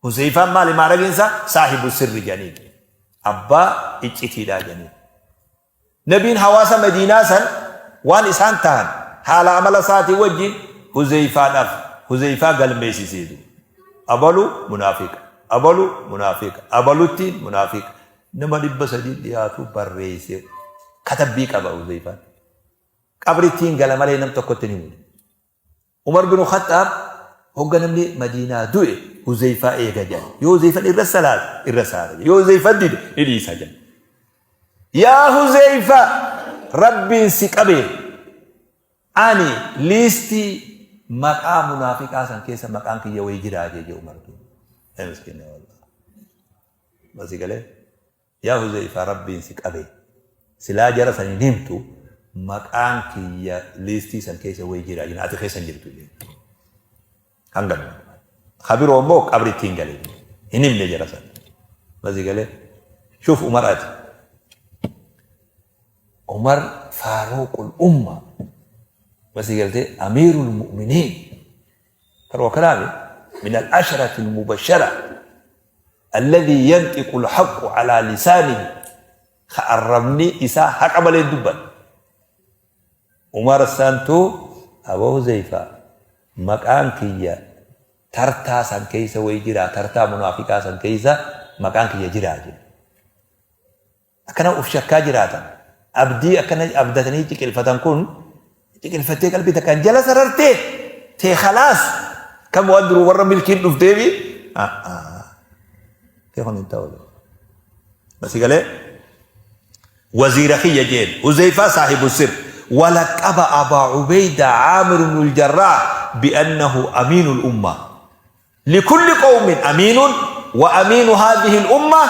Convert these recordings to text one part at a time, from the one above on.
Huzeyfaan maali maaragiin isaa? Saahibu sirri jedhaniin. Abbaa iccitiidhaa jedhaniin. Nabiin hawaasa Madiinaa san waan isaan tahan haala amala isaatii wajjin Huzeyfaadhaaf Huzeyfaa galmeessisee duuba. Abalu munaafiqa, abalu munaafiqa, abaluttiin munaafiqa. Nama 300 dhiyaatu barreessee katabbii qaba Huzeyfaan. Qabrittiin gala malee nam tokkotti hin himu. Umar binu Khaxxaab hogga namni Madiinaa du'e Huzeyfaa eega jedhan. Yoo Huzeyfan irra salaate irra salaata jedhan. Yoo Huzeyfan dide ni dhiisa jedhan. Yaa Huzeyfa Rabbiin si qabe ani liistii maqaa munaafiqaa san keessa maqaan kiyya wayii jiraa jee jee Umar bin. Miskiina wallah. Basi galee. Yaa Huzeyfaa Rabbiin si qabe silaa jara san hin himtu maqaan kiyya liistii san keessa wayi jira jennaan ati keessa hin jirtu jeen. Hanganuma. Ka biroo immoo qabritti hin gale hin himne jara san. Basi galee shuuf Umar ati. Umar faaruuqul umma basi galtee amiirul mu'miniin. Tarwa kalaami min al-asharati al-mubashara Alladhii yanxiqul haqqu alaa lisaanihi ka arrabni isaa haqa malee hin dubbanne. Umar santu Aboo Huzeyfaa maqaan kiyya tartaa san keessa wayi jiraa tartaa munaafiqaa san keessa maqaan kiyya jiraa jedhe. Akkana of shakkaa jiraatan. Abdii akkana abdatanii ciqilfatan kun ciqilfattee qalbii takkaan jala sarartee tee khalaas kam waan duruu warra milkiin dhufteefi tee kun hin ta'u. Basi galee waziira kiyya jeen Huzeyfaa saahibu sir walaqaba Abaa Ubeyda Caamir ibn al-Jarraah bi'annahu amiinul ummaa. Likulli qawmin amiinun wa amiinu haadhihi al-umma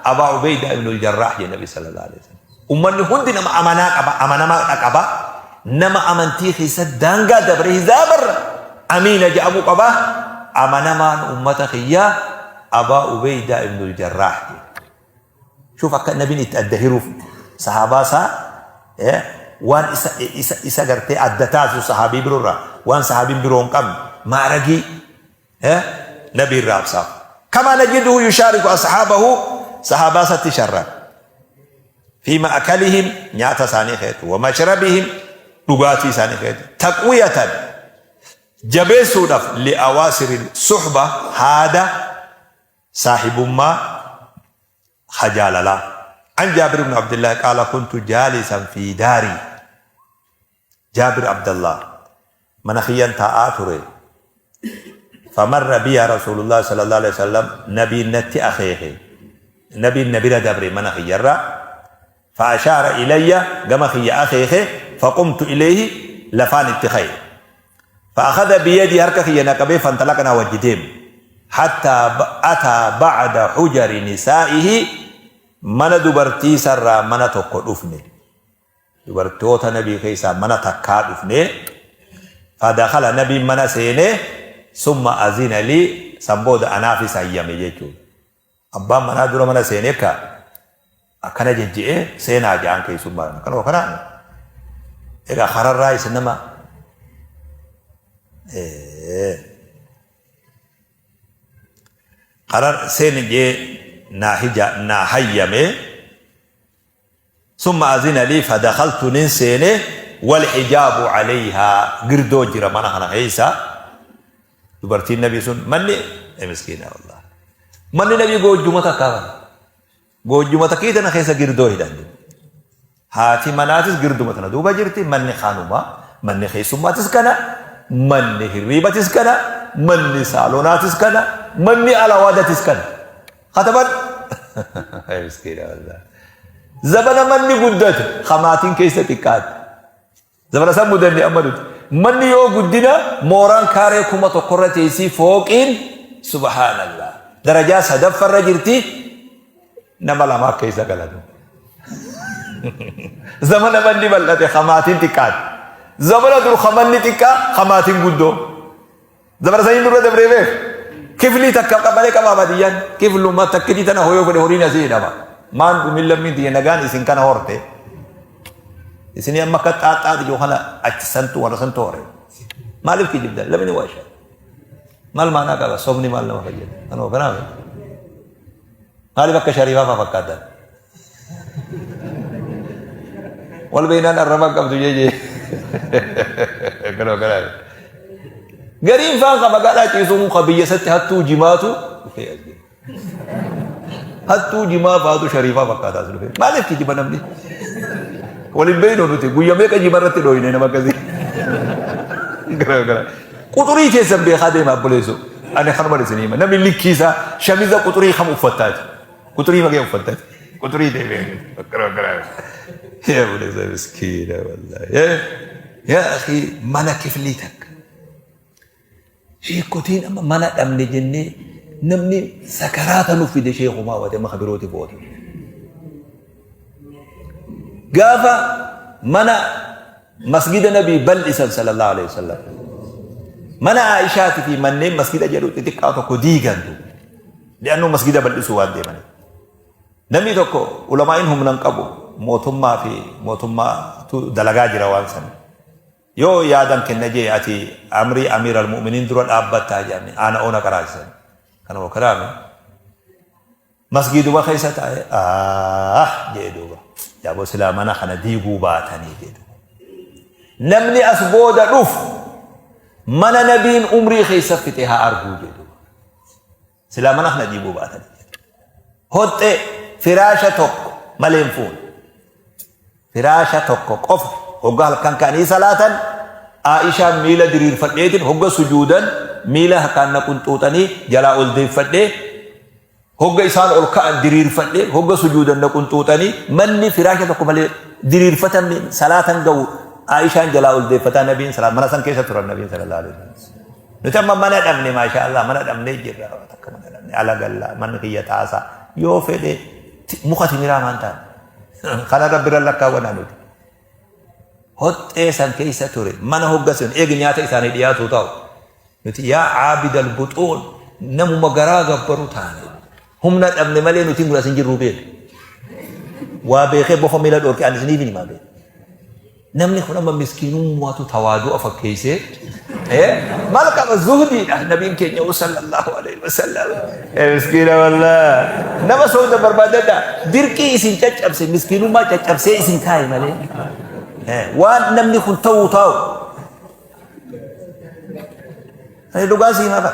Abaa Ubeydaa ibn al-Jarraah jedhe Nabi sallallahu alaihi wasallam. Ummanni hundi nama amanaa qaba, amanamaadha qaba. Nama amantii keessa daangaa dabre hizaabarra amiina jedhamu qaba. Amanamaan ummata kiyyaa Abaa Ubeydaa ibn al-Jarraah jedhe. Shuuf akka nabiin itti adda hiruuf sahaabaa isaa waan isa isa isa gartee adda taasisu sahaabii biroo irraa waan sahaabiin biroo hin qabne maaragii nabii irraa absaaf. Kamaa najiduhu yushaariku ashaabahu sahaabaa isatti sharran. Fi ma'akalihim nyaata isaanii keetu wa mashrabihim dhugaatii isaanii keetu taqwiyatan jabeessuudhaaf li'awaasiril suhba haada saahibummaa ka jaalalaa. An Jaabir ibn Abdillaah qaala kuntu jaalisan fii daarii Jaabir Abdallaah mana kiyyan taa'aa ture famarra biya Rasuulullaah sallallahu alaihi wasallam nabiin natti akeeke nabiin na bira dabre mana kiyyarra fa ashaara ilayya gama kiyya akeeke faqumtu ilayhi lafaan itti ka'e Fa'akhadha biyadii harka kiyya na qabee fanxalaqnaa wajji deemne. Hattaa ataa ba'da hujari nisaa'ihi mana dubartii isarraa mana tokko dhufne. Dubartoota nabii keessaa mana takkaa dhufne. Fadakhala nabiin mana seene summa azina lii san booda anaafis hayyame jechuudha. Abbaan manaa dura mana seenee ka akkana jejje'ee seenaa ja'an keessummaadhaan akkana kana egaa kararraa isa nama karar seeni jee naa hija naa hayyame summa azina lii fadakaltu nin seene wal hijaabu alayhaa girdoo jira mana kana keessa Dubartiin nabii sun manni miskiina wallah. Manni nabii goojjuma takkaa kana. Goojjuma takkii tana keessa girdoo hidhan. Haati manaatis girduma tana duuba jirti manni kanuma manni keessummaatis kana manni hirriibatis kana manni saalonaatis kana manni alawaadatis kana. Kataban miskiina wallah. Zabana manni guddate hamaatiin keessa xiqqaate. Zamana san mudanne amma nuti. Manni yoo guddina mooraan kaaree 1000 irra teessii fooqiin subhaanallah. Darajaa sadaffarra jirti nama lamaa keessa galatu. Zamana manni bal'ate hamaatiin xiqqaate. Zamana dur hamanni xiqqaa hamaatiin guddoo. Zamana saniin dura dabree beek. Kiflii takka malee qabaa baadiyyaan. Kifluma takkitii tana hoyoo fedhe horiin asii hidhama. Maan dhumin lammiin tiyya nagaan isin kana horte. Isinii amma akka xaaxxaa ijoo kana achi santu warra santu hore. Maaliif kijibdan? Lamini waasha. Maal maanaa qaba? Sobni maal nama fayyada? Kanuma kanaaf. Maaliif akka shariifaa faa fakkaatan? Wal beeynaan arraba qabdu jee. Kanuma kanaaf. Gariin faan ka magaalaa ciisuu ka biyya isatti hattuu jimaatu dhufee as jira. Hattuu jimaa faatu shariifaa fakkaataa as dhufe. Maaliif kijiba namni? Waliin beeynu nuti guyya meeqa jima irratti dhooyne nama akkasii. Gara gara. Quxurii keessan beekaa deema obboleessoo. Ani kanuma isin hima. Namni likkii isaa shamiza quxurii kam uffattaati? Quxurii magee uffattaati? Quxurii deemee. Gara gara. Yaa obboleessa miskiina wallaahi. Yaa akhi mana kiflii takka. Sheekotiin amma mana dhabne jennee namni sakaraata nu fide sheekumaa wate amma kabirooti booda. Gaafa mana masgida nabii bal'isan sallallahu alaihi wasallam. Mana Aishaati fi manneen masgida jedhu xixiqqaa tokko diigantu. Li'annuu masgida bal'isuu waan deemaniif. Namni tokko ulamaa'iin humna hin qabu mootummaa fi mootummaatu dalagaa jira waan sana. Yoo yaadan kenna jee ati amrii amiir al-mu'miniin dura dhaabbattaa jedhanii aana oona qaraasisan. Kanuma kanaami masgiiduma keessa taa'ee aah jee duuba. Yaaboo silaa mana kana diiguu baatanii jee duuba. Namni as booda dhufu mana nabiin umrii keessa fixe haa arguu jee duuba. Silaa mana kana diiguu baatanii jee. Hoxxee firaasha tokko malee hin fuune. Firaasha tokko qofa hogga halkan ka'anii salaatan Aishaan miila diriirfadheetiin hogga sujuudan miila harkaan na qunxuuxanii jalaa ol deeffadhee hogga isaan ol ka'an diriirfadhee hogga sujuudan na qunxuuxanii manni firaasha tokko malee diriirfatan salaatan ga'u Aishaan jalaa ol deeffataa nabiin salaat mana san keessa turan nabiin sallallahu alaihi wasallam. Nuti amma mana dhabne maashaa Allah mana dhabnee jirra takka mana dhabne ala galla manni kiyya xaasaa yoo fedhe muka timiraa maan taane. Kana rabbi irra lakkaawwanaa nuti. Hoxxee san keessa ture mana hogga sun eegi nyaata isaanii dhiyaatu ta'u. Nuti yaa caabidal buxuun namuma garaa gabbaru taane. Humna dhabne malee nuti kun as hin jirru beeku. Waa beekee bofa miila dhoorke ani isiniif hin himaa beeku. Namni kun amma miskiinummaatu tawaadu'a fakkeessee maal qaba zuhdiidha nabiin keenya sallallahu alaihi wasallam. Miskiina wallaa nama soomta barbaadadha dirqii isin caccabse miskiinummaa caccabsee isin kaa'e malee waan namni kun ta'uu taa'u. Ani dhugaa sii hafa.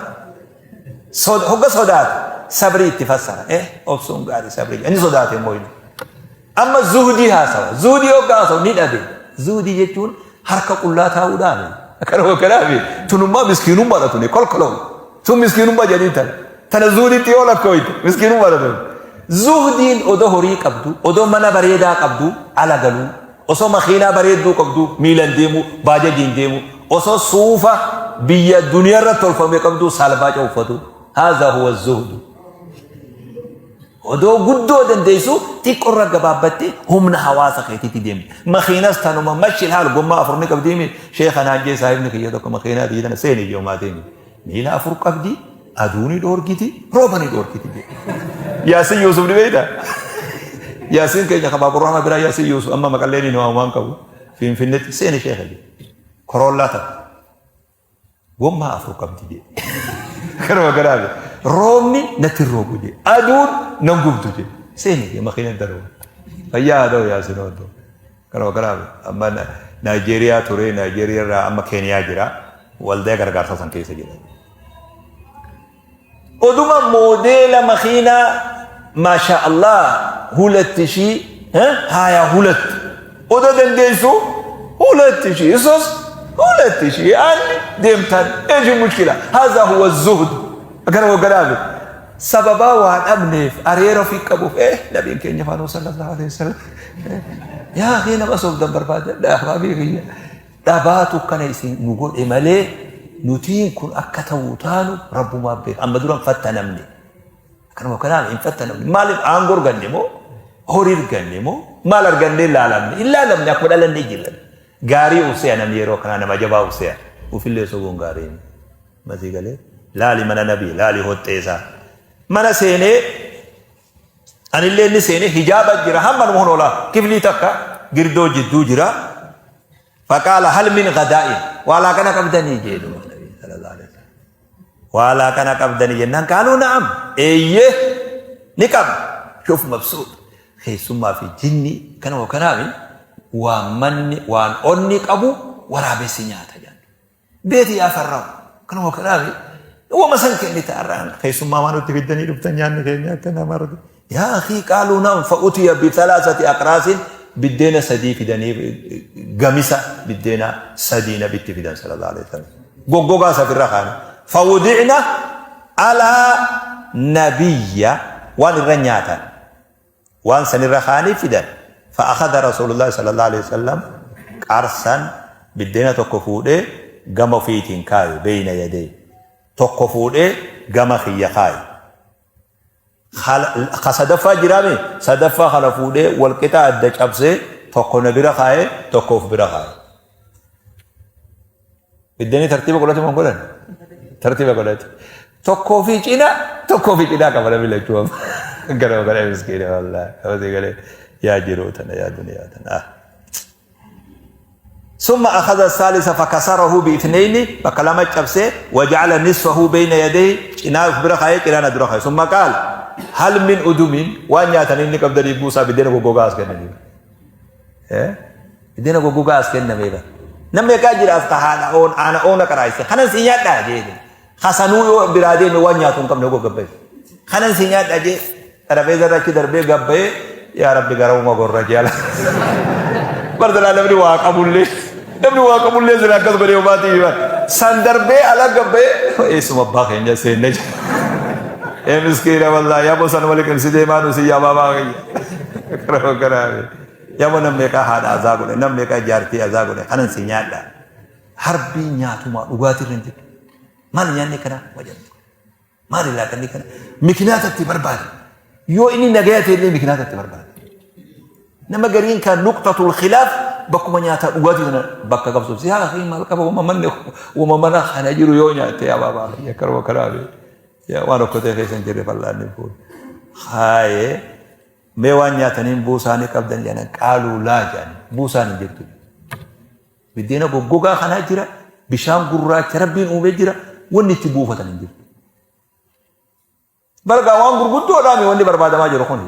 Hogga sodaate sabrii itti fassara. Obsuun gaarii sabrii. Inni sodaate immoo inni. Amma zuhdii haasawa. Zuhdii hoggaa haasawu ni dhabe. Zuhdii jechuun harka qullaa taa'uudhaani. Akkanuma kanaafi tunummaa miskiinummaadha tuni kolkoloo. Tun miskiinummaa jedhanii tana. Tana zuhdiitti yoo lakkooyte miskiinummaadha tuni. Zuhdiin odoo horii qabdu, odoo mana bareedaa qabdu ala galuu, osoo makiinaa bareedduu qabdu miilan deemuu, baajajiin deemuu, osoo suufa biyya duniyaarra tolfame qabdu saalbaaca uffatu. Haadha huwa zuhdu. Odoo guddoo dandeessu xiqqorra gabaabbatte humna hawaasa keetiitti deemte. Makiinas tanuma mashil haal gommaa afur ni qabdiimi sheekha naan jee saahibni kiyya tokko makiinaa tiyya tana seeni ijoo maatiin miila afur qabdi aduu ni dhoorkiti rooba ni dhoorkiti jee. Yaasin Yuusuf ni beekta? Yaasin keenya kabaa Burrahma biraa Yaasin Yuusuf amma maqallee ni waan qabu Finfinnetti seeni sheekha jee. Koroollaa takka. Gommaa afur qabdi jedhe. Kanuma kanaaf roobni natti hin roobu jedhe. Aduun nan gubdu jedhe. Seeni jedhe makiinan darbu. Fayyaa haa ta'u yaasin ooltu. Kanuma kanaaf amma Naayijeeriyaa ture Naayijeeriyaa irraa amma Keeniyaa jira. Waldaa gargaarsaa san keessa jira. Oduma moodeela makiinaa maashaa Allah hulatti ishii haaya hulatti odoo dandeessu hulatti ishii isos hulatti ishii aanni deemtan eeshi mushkila haza huwa zuhd akkana hogganaaf sababaa waa dhabneef areera ofii qabuuf nabiin keenya faanuu sallallahu alaihi wasallam yaa akii nama sobdan barbaadadha ahbaabii kiyya Dhabaatu akkana isin nu godhe malee nutiin kun akka ta'u taanu rabbumaa beeka. Amma dura hin fattanamne. Akkanuma kanaan hin fattanamne. Maaliif aangoo arganne moo horii arganne moo maal argannee laalamne? Hin laalamne akkuma dhalannee jirra. Gaarii of se'a namni yeroo kanaa nama jabaa of se'a. Ofillee sobuun gaarii miti. Masii galee laali mana nabii laali hoxxeesaa. Mana seenee anillee inni seenee hijaaba jira hamma nu honoolaa kiflii takka girdoo jidduu jira. Faqaala hal min ghadaa'in waa laaqana qabdanii jee duuba nabiin sallallahu alaihi wasallam. Waa laaqana qabdani jennaan qaaluu na'am eeyyee ni qabna. Shuf mabsuut keessummaa fi jinni kanuma kanaami waan manni waan onni qabu waraabessi nyaata jedhan. Beeti yaa farraw kanuma kanaami wama san kennita har'aan keessummaa waan nutti fiddanii dhuftan nyaanni keenya akka nama argu. Yaa akii qaaluu na'am fa'utiya bithalaasati aqraasin biddeena sadii fidanii gamisa biddeena sadii nabitti fidan sallallahu alaihi wasallam. Goggogaa safirra kaane. Fawudicna alaa nabiyya waan irra nyaatan waan sanirra kaanii fidan. Fa'akhadha rasuulullahi sallallahu alaihi wasallam qarsan biddeena tokko fuudhee gama ofiitiin kaaye beeyna yadee tokko fuudhee gama kiyya kaaye. Ka sadaffaa jiraame sadaffaa kana fuudhee walqixa adda cabsee tokko na bira kaa'ee tokko of bira kaa'e. Biddeenii tartiiba godhate moo hin godhan? Tartiiba godhate. Tokkoo fi cina tokkoo fi cinaa qaba namni lachuu amma. Gara gara miskiina wallaahi. Kabasii galee yaa jiruu tana yaa duniyaa tana. Ah. ثم أخذ الثالث فكسره باثنين بكلام الشبسة وجعل نصفه بين يديه چنا برا خاي چنا ندرا خاي ثم قال هل من أدم وان ياتني ني قبدني بوسا بدين غوغاس كنني اه بدين غوغاس كنني بيبا نم يكا جرا استحانا اون انا اون كرايس خنن سي نيادا جي Hasanuu yoo biraa deeme waan nyaatu hin qabne gaggabba'e. Kanan si nyaadha jee xarabeeza irra achi darbee gabba'ee yaa Rabbi gara uma gorra jee ala. Bardanaa namni waa qabullee namni waa qabullee sila akkas godhee homaatii himan. San darbee ala gabba'ee eessuma abbaa keenya seenne jee. Ee miskiina wallaahi yaa bosan wali qimsi deemaa nu si yaa baabaa keenya. Karaa karaa yaa bo nam meeqaa haadha azaa godhe nam meeqaa jaartii azaa godhe kanan si nyaadha. Harbii nyaatumaa dhugaatii irra hin jirtu. Maali nyaanni akkanaa? Wajantu. Maali laaqanni kana? Mikinaata itti barbaada. Yoo inni nagaya ta'e illee mikinaata itti barbaada. Nama gariin kan nuqxatul khilaaf bakkuma nyaataa dhugaatii sana bakka qabsuuf si haa maal qaba wama manni wama mana kana jiru yoo nyaatte yaa baabaa kiyya karuma kanaa yaa waan okkotee keessa hin jirre fal'aanni fuudhu. Haayee mee waan nyaataniin buusaanii qabdan jedhan qaaluu laa jedhan buusaan hin jirtu. Biddeena goggogaa kanaa jira, bishaan gurraacha Rabbiin uumee jira, wanni itti buufatan hin jirtu. Bargaa waan gurguddoodhaami wanni barbaadamaa jiru kun.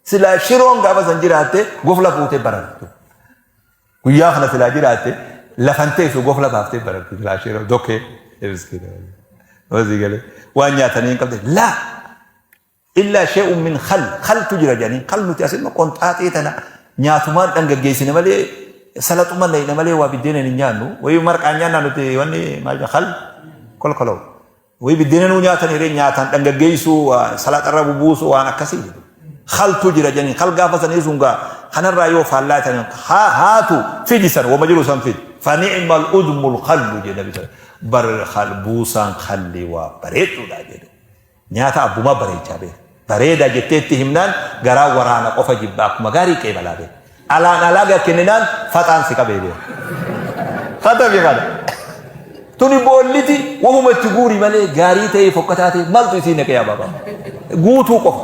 Silaa shiroon gaafa san jiraatte gofla fuutee barartu. Guyyaa kana silaa jiraatte lafan teessu gofla baaftee bararti silaa shiroo dokkee. Waan nyaatanii hin qabne laa Illaa shay'un min khal, khaltu jira jedhanii, khal nuti as immoo qonxaaxee tana nyaatumaan dhangaggeessine malee salaxuma nayna malee waa biddeena hin nyaannu. Wayii marqaan nyaannaa nuti wanni maal jedha khal kolkoloo. Wayii biddeena nuu nyaatan hiree nyaataan dhangaggeessuu salaxarra bubuusu waan akkasii jedhu. Khaltu jira jedhanii khal gaafa sanii sun gaa kanarraa yoo faallaa ta'an haatu fidi san wama jiru san fidi. Fani'mal udmul khallu jedhe nabi bar buusaan khalli waa bareedduudha jedhu. Nyaata abbumaa bareechaa beeka. Bareedaa jettee itti himnaan garaa waraana qofa jibba akkuma gaarii qeebalaa beeka. Alaan alaagaa kenninaan faxaan si qabee beeka. Fatami kana. Tuni boolliti wahuma itti guuri malee gaarii ta'ee fokkataa ta'e maaltu isii naqee yaa baabaa. Guutuu qofa.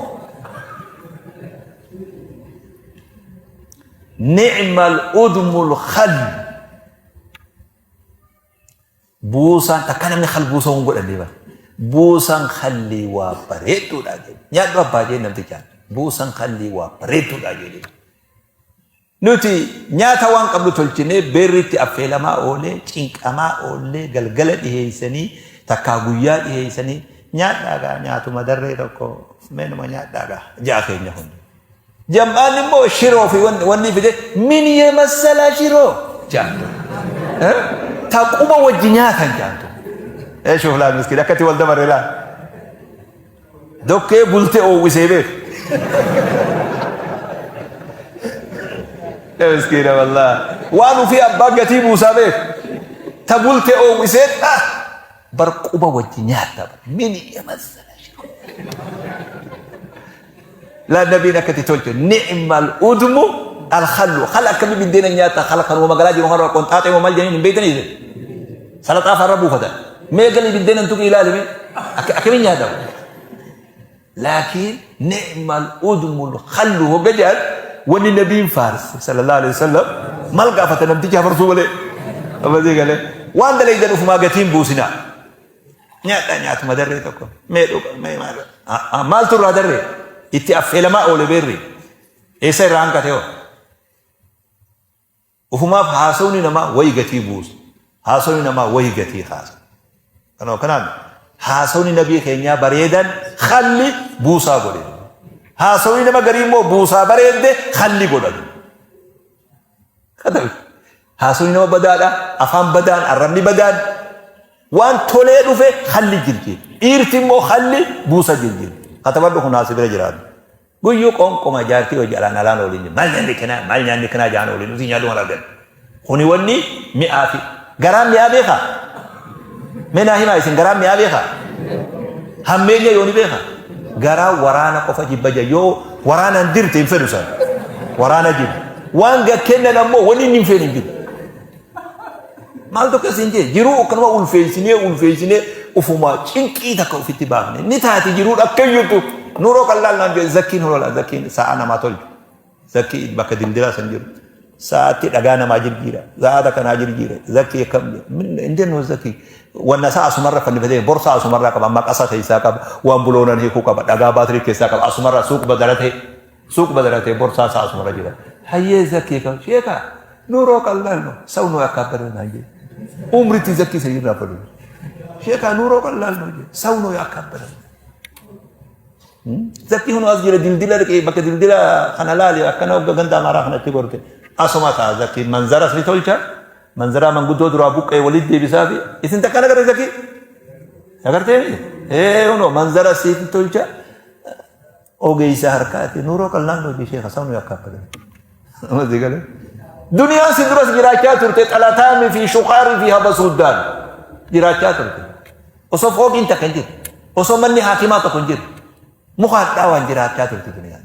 Ni'mal udmul khal. Buusaan takka namni khal buusa hin godhanne bara. Buusaan khallii waa bareedduudha jedhe. Nyaadhu abbaa jee namtichaan. Buusaan khallii waa bareedduudha jedhe. Nuti nyaata waan qabnu tolchinee beerriitti affeelamaa oolee cinqamaa oollee galgala dhiheessanii takkaa guyyaa dhiheessanii nyaadhaa gaa nyaatuma darree tokko meenuma nyaadhaa gaa ja'a keenya hundi. Jam'aan immoo shiroo fi wanni fide min yemassala shiroo jaantu. Ta quba wajji nyaatan jaantu. Eeshuuf laal miskiin akkatti wal dabarre laal. Dokkee bultee oowwisee beeku. Miskiina wallaa. Waan ofii abbaa gatii buusaa beeku. Ta bultee oowwisee bar quba wajji nyaatta. Min yemassala shiroo. Laa nabiin akka itti tolche ni'mal udmu alkhallu khal akkami biddeena nyaata khal kanuma magaalaa jiru har'a qonxaaxee moo maal jedhanii hin beektanii isin salaxaa farra buufatan mee galii biddeena hin tuqi ilaali mee akkamiin nyaatama laakiin ni'mal udmu alkhallu hogga jedhan wanni nabiin faarse sallallahu alaihi wasallam maal gaafata namtichi hafarsuu malee abasii galee waan dalaydan ufumaa gatiin buusinaa. Nyaadhaa nyaatuma darree tokko. Mee dhuga mee maal. Maaltu irraa darree? Itti affeelamaa oole beerri. Eessa irraa hanqate hoo? Ufumaaf haasawni namaa wayi gatii buusa. Haasawni namaa wayi gatii kaasa. Kanoo kanaan haasawni nabii keenyaa bareedan halli buusaa godhe. Haasawni nama garii immoo buusaa bareedde halli godhatu. Katabe. Haasawni nama badaadha, afaan badaan, arrabni badaan waan tolee dhufe halli jirjiira. Dhiirti immoo halli buusa jirjiira. Katabadhu kun haasi bira jiraatu. Guyyuu qoonqoma jaartii hojii alaan alaan ooliin jiru. Maal nyaanni kanaa maal nyaanni kanaa jaan ooliin usii nyaadhu maal argan. Kuni wanni mi'aa fi garaan mi'aa beekaa? Mee naa himaa isin garaan mi'aa beekaa? Hammeenya yoo ni beekaa? Garaa waraana qofa jibba jira yoo waraanaan dirte hin fedhu san. Waraana jibba. Waan gad kennan ammoo wanni inni hin feene hin jiru. Maaltu akkas hin jee jiruu akkanuma ulfeessinee ulfeessinee ufumaa cinqii takka ofitti baafne ni taati jiruun akka jirtu nuroo qal'aan naan jedhe zakkiin holola zakkiin sa'a namaa tolchu zakkii bakka dildilaa san jiru sa'aatti dhagaa namaa jirjiira sa'a takka naa jirjiira zakkii akkam jedhe hin jennu zakkii wanna isaa asumarra fannifatee borsaa asumarraa qaba maqasa keessaa qaba waan buloonan hiikuu qaba dhagaa baatirii keessaa qaba asumarraa suuq badalatee Suuq badalatee borsaa isaa asumarra jira. Hayyee zakkii kam sheekaa nuuroo qal'aan no saw nuu akka abbadoo naan jedhe. Umritti zakkii san irraa fadhu. Sheekaa nuuroo qal'aan no jedhe saw nuu akka abbadoo. Zakkii hunoo as jira dildila dhaqee bakka dildila kana laali akkana hogga ganda amaaraa kanatti gorte. Asuma ta'a zakkii manzaras ni tolcha manzaraa manguddoo duraa buqqee walitti deebisaa fi isin takka agarre zakkii. Agartee ee hunoo manzara siif tolcha. Ogeessa harkaati nuuroo qallaan hojii sheeka sabni akka akka Namatti galee. Duniyaan si duras jiraachaa turte xalataami fi shukaarii fi habasuuddaan jiraachaa turte. Osoo fooqiin takka hin jirre, osoo manni haakimaa tokko hin jirre, muka hadhaawaan jiraachaa turte duniyaan.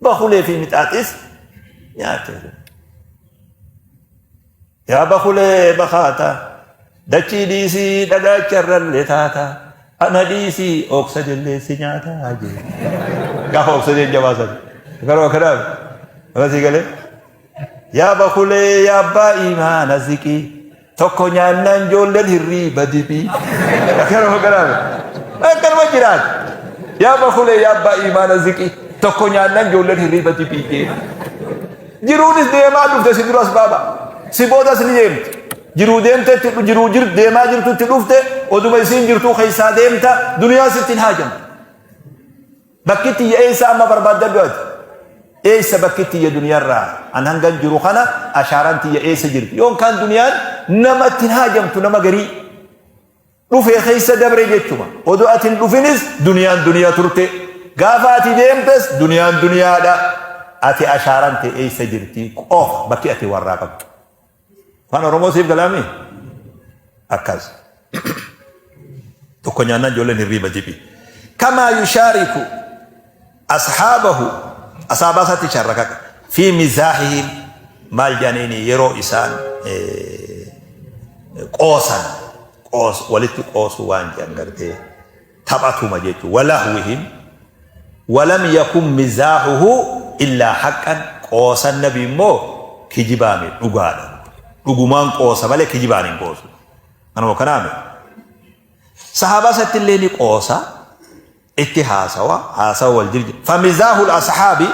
Bakulee fi mixaaxis nyaachaa turte. Yaa bakulee bakaata dachii dhiisii dhagaacharrallee taata ana dhiisii ooksajellee si nyaata jee. Gaafa oksajeen jabaasan. Garuu kanaaf akkasii galee. Yaa bakulee yaa abbaa imaana ziqii tokko nyaannaan ijoolleen hirriiba dibii. Garuu kanaaf akkanuma jiraata. Yaa bakulee yaa abbaa imaana ziqii tokko nyaannaan ijoolleen hirriiba dibii jee. Jiruunis deemaa dhufte si duras baaba. Si boodas ni deemti. Jiruu deemtetti jiruu jir deemaa jirtutti dhufte oduma isiin jirtuu keessaa deemta duniyaa sitti hin haajamtu. Bakki tiyya eessa amma barbaaddadhu ati? Eessa bakki tiyya duniyaarraa? An hangan jiru kana ashaaraan tiyya eessa jirti? Yoon kaan duniyaan namatti hin haajamtu nama garii. Dhufe keessa dabre jechuma. Odoo ati hin dhufinis duniyaan duniyaa turte. Gaafa ati deemtes duniyaan duniyaadha. Ati ashaaran tee eessa jirti qofa bakki ati warraa qabdu. Afaan Oromoo siif galaami? Akkas. Tokko nyaannaan ijoolleen hirriiba jiphi. Kamaa yushaariku ashaabahu asaabaa isaatti sharrakaka fi mizaahihim maal jedhaniini yeroo isaan qoosan qoos walitti qoosuu waan jedhan gartee taphatuma jechuudha walahwihim walam yakun mizaahuhu illaa haqqan qoosan nabi immoo kijibaame dhugaadha dhugumaan qoosa malee kijibaan hin qoosu kanuma kanaame sahaabaa isatti illee ni qoosa itti haasawa haasawa wal jirji famizaahul ashaabi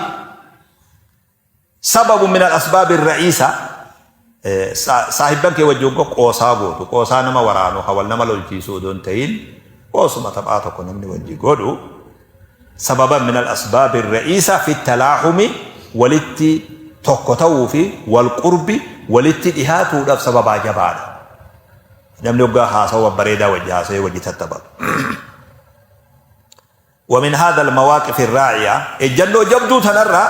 sababu min al asbaabi ra'iisa saahibban kee wajji hogga qoosaa gootu qoosaa nama waraanu ka wal nama lolchiisu odoo hin ta'in qoosuma taphaa tokko namni wajji godhu sababa min al asbaabi ra'iisa fi talaahumi walitti tokko ta'uu fi wal qurbi walitti dhihaatuudhaaf sababaa jabaadha namni hoggaa haasawa babbareedaa wajji haasawee wajji tattaphatu ومن هذا المواقف الراعية ejjannoo jabduu tanarra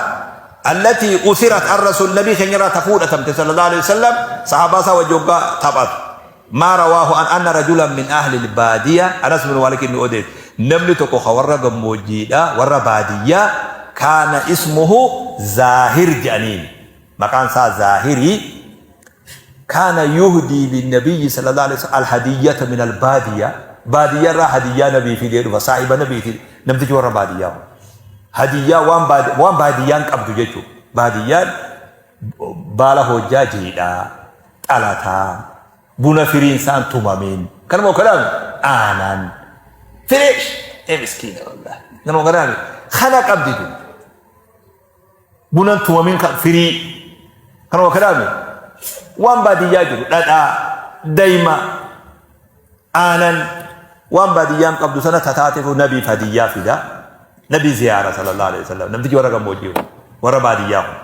التي أثرت عن رسول النبي كنيرا تفودة صلى الله عليه وسلم صحابة سوا جوغا تبات ما رواه عن أن رجلا من أهل البادية أنس بن مالك بن أوديت نمني تكو خورا قموجيدا ورا بادية كان اسمه زاهر جانين مكان سا زاهري kaana yuhdii linnabiyyi sallallahu alaihi wasallam alhadiyyata min albaadiyya baadiyyaa irraa hadiyyaa nabii fidee dhufa saahiba nabiiti namtichi warra baadiyyaa kun hadiyyaa waan baadi waan baadiyyaan qabdu jechuudha baadiyyaan baala hojjaa jiidhaa xalataa buna firiin isaan tumamin Kanuma kanaami aanaan fresh ee miskiina wallahi. Kanuma kanaami kana qabdi tun. Bunan tumamin kan firii. Kanuma kanaami waan baadiyyaa jiru dhadhaa dayma aanan waan baadiyyaan qabdu sana tataatefu nabiif hadiyyaa fida. Nabi ziyaara sallallahu alaihi wasallam. Namtichi warra gammoojjii kun warra baadiyyaa kun.